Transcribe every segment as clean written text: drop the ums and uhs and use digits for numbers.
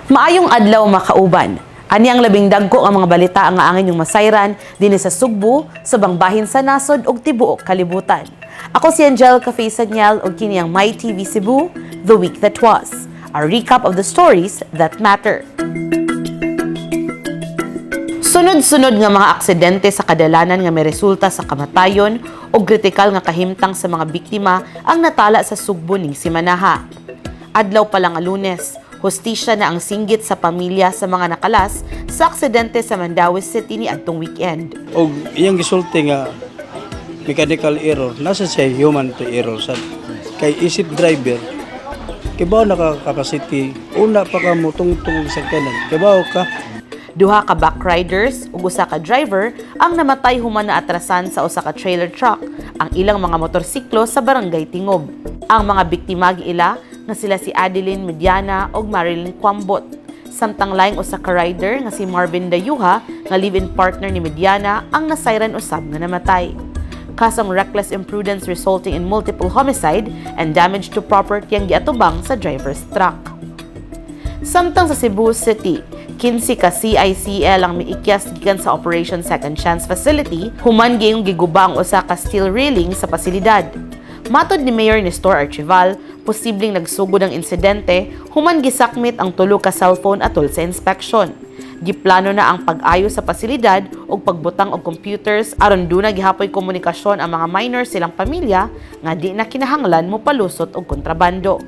Maayong adlaw, makauban. Ani ang labing dagko nga mga balita nga ang inyong masayran dinhi sa Sugbo, sa bahin sa nasod ug tibuok kalibutan. Ako si Angelica Faye Saniel ug kini ang My TV Cebu, The Week That Was. A recap of the stories that matter. Sunod-sunod nga mga aksidente sa kadalanan nga may resulta sa kamatayon o kritikal nga kahimtang sa mga biktima ang natala sa Sugbo ning simanaha. Adlaw pa lang nga Lunes, hustisya na ang singgit sa pamilya sa mga nakalas sa aksidente sa Mandaue City ni adtong weekend. Og iyang gisulti nga mechanical error, nasa siya human to error sad kay isip driver, kibaw naka capacity una pa ka mo tungtong sa kanan, kibaw ka. Duha ka backriders ug usa ka driver ang namatay human na atrasan sa usa ka trailer truck ang ilang mga motorsiklo sa Barangay Tingob. Ang mga biktima giila nga sila si Adeline Mediana ug Marilyn Quambot. Samtang laing usa ka rider nga si Marvin Dayuha nga live-in partner ni Mediana ang nasayran usab nga namatay. Kasong reckless imprudence resulting in multiple homicide and damage to property ang giatubang sa driver's truck. Samtang sa Cebu City, 15 ka CICL ang miikyas gikan sa Operation Second Chance Facility human gayong giguba ang usa ka steel railing sa pasilidad. Matod ni Mayor Nestor Archival, posibleng nagsugod ang insidente human gisakmit ang tulo ka cellphone atol sa inspection. Giplano na ang pag-ayo sa pasilidad ug pagbutang og computers aron duna gihapoy komunikasyon ang mga minor silang pamilya nga di na kinahanglan mo palusot og kontrabando.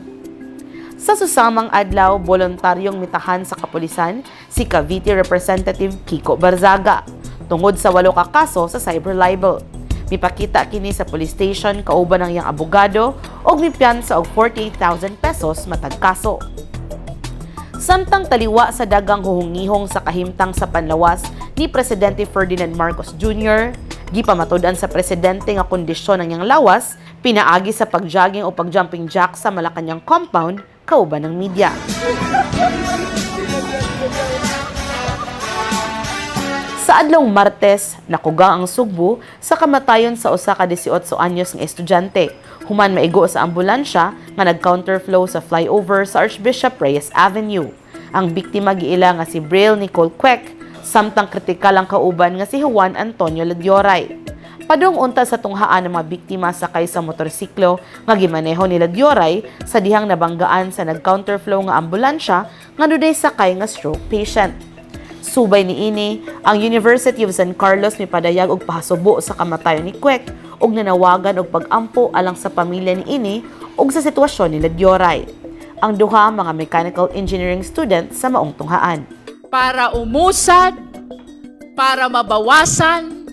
Sa susamang adlaw, voluntaryong mitahan sa kapulisan si Cavite Representative Kiko Barzaga tungod sa walo ka kaso sa cyber libel. Mipakita kini sa police station kauban ang iyang abogado ug mipiyansa og 48,000 pesos matag kaso. Samtang taliwa sa dagang huhungihong sa kahimtang sa panlawas ni Presidente Ferdinand Marcos Jr., gipamatud-an sa presidente nga kondisyon ng iyang lawas pinaagi sa pagjogging o pagjumping jack sa Malacañang compound kauban ng media. Sa adlong Martes, nakugang ang Sugbo sa kamatayon sa usa ka 18 anyos nga estudyante human maigo sa ambulansya nga nag-counterflow sa flyover sa Archbishop Reyes Avenue. Ang biktima giila nga si Braille Nicole Queck, samtang kritikal ang kauban nga si Juan Antonio Ladioray. Padung unta sa tunghaan ng mga biktima sakay sa motorsiklo nga gimaneho ni Ladioray sa dihang nabanggaan sa nag-counterflow nga ambulansya nga dunay sakay nga stroke patient. Subay niini, ang University of San Carlos mipadayag og pahasubo sa kamatayon ni Queck ug nanawagan og pag-ampo alang sa pamilya niini ug sa sitwasyon ni Ladioray. Ang duha mga mechanical engineering student sa maong tunghaan. Para umusad, para mabawasan,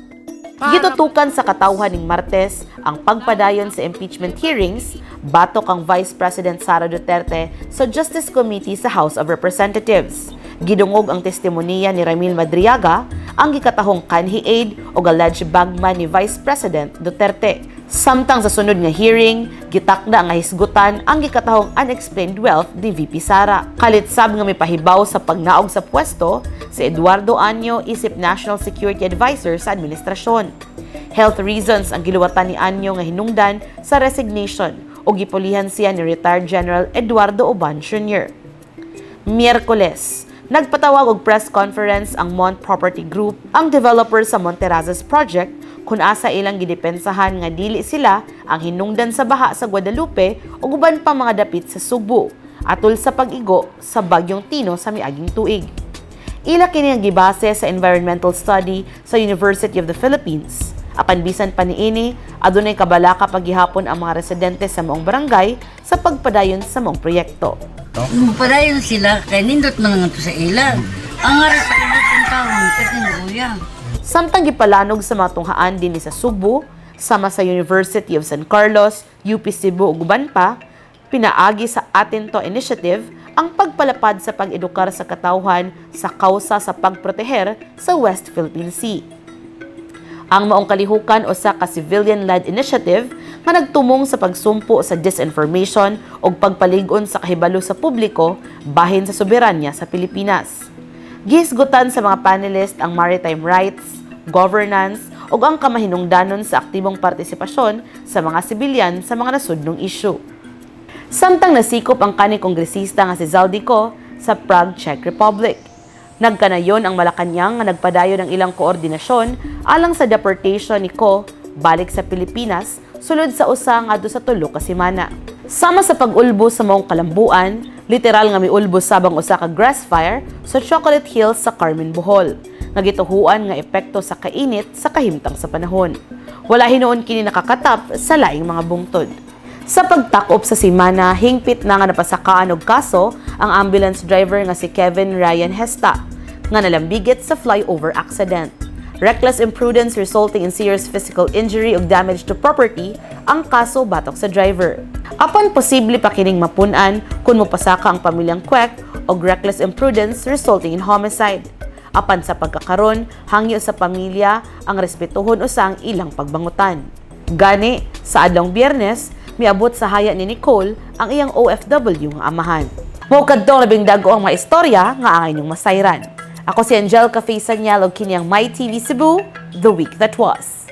para Gitutukan sa katawhan ning Martes ang pagpadayon sa impeachment hearings batok ang Vice President Sara Duterte sa Justice Committee sa House of Representatives. Gidungog ang testimonya ni Ramil Madriaga, ang gikatahong kanhi aide o alleged bagman ni Vice President Duterte. Samtang sa sunod nga hearing, gitakda nga hisgutan ang gikatahong unexplained wealth ni VP Sara. Kalit sab nga mipahibaw sa pagnaog sa pwesto si Eduardo Año isip National Security Advisor sa administrasyon. Health reasons ang giluwatan ni Año nga hinungdan sa resignation o gipulihan siya ni retired General Eduardo Oban Jr. Miyerkules, nagpatawag og press conference ang Mont Property Group, ang developer sa Monterrazas Project, kung asa ilang gidepensahan nga dili sila ang hinungdan sa baha sa Guadalupe ug uban pa mga dapit sa Sugbo atol sa pag-igo sa Bagyong Tino sa miaging tuig. Ila kini ang gibase sa environmental study sa University of the Philippines. Apan bisan pa niini, adunay kabalaka paghihapon ang mga residente sa maong barangay sa pagpadayon sa maong proyekto. Padayon sila, kay nindot man nga to sa ila. Ang ara sa ubos ng taon, kasi uya. Samtang gipalanog sa mga tunghaan dinhi sa Sugbo, sama sa University of San Carlos, UP Cebu ug uban pa, pinaagi sa Atento Initiative ang pagpalapad sa pag-edukar sa katawhan sa kausa sa pagproteher sa West Philippine Sea. Ang maong kalihukan usa ka civilian-led initiative nga nagtumong sa pagsumpo sa disinformation ug pagpalig-on sa kahibalo sa publiko bahin sa soberanya sa Pilipinas. Gihisgutan sa mga panelist ang maritime rights, governance ug ang kamahinungdanon sa aktibong partisipasyon sa mga sibilyan sa mga nasudnong issue. Samtang nasikop ang kanhi kongresista nga si Zaldy Co sa sa Prague, Czech Republic. Nagkanayon ang Malacañang nga nagpadayon ang ilang koordinasyon alang sa deportation ni Co balik sa Pilipinas sulod sa usa ngadto sa 3 ka semana. Sama sa pag-ulbo sa maong kalambuan, literal nga miulbo sabang usa ka grass fire sa Chocolate Hills sa Carmen, Bohol, nga gituhuan nga epekto sa kainit sa kahimtang sa panahon. Wala hinuon kini nakakatap sa laing mga bungtod. Sa pagtakop sa simana, hingpit na nga napasakaan og kaso ang ambulance driver nga si Kevin Ryan Hesta nga nalambigit sa flyover accident. Reckless imprudence resulting in serious physical injury ug damage to property ang kaso batok sa driver. Apan posible pa kining mapun-an kung mopasaka ang pamilyang Kwek og reckless imprudence resulting in homicide. Apan sa pagkakaron, hangyo sa pamilya ang respetuhon usa ang ilang pagbangutan. Gani, sa adlong Biyernes, miabot sa haya ni Nicole ang iyang OFW nga amahan. Mao kadto ang labing dag-o ang mga istorya nga ang inyong masayran. Ako si Angel Cafe Sanyal og kini ang My TV Cebu, The Week That Was.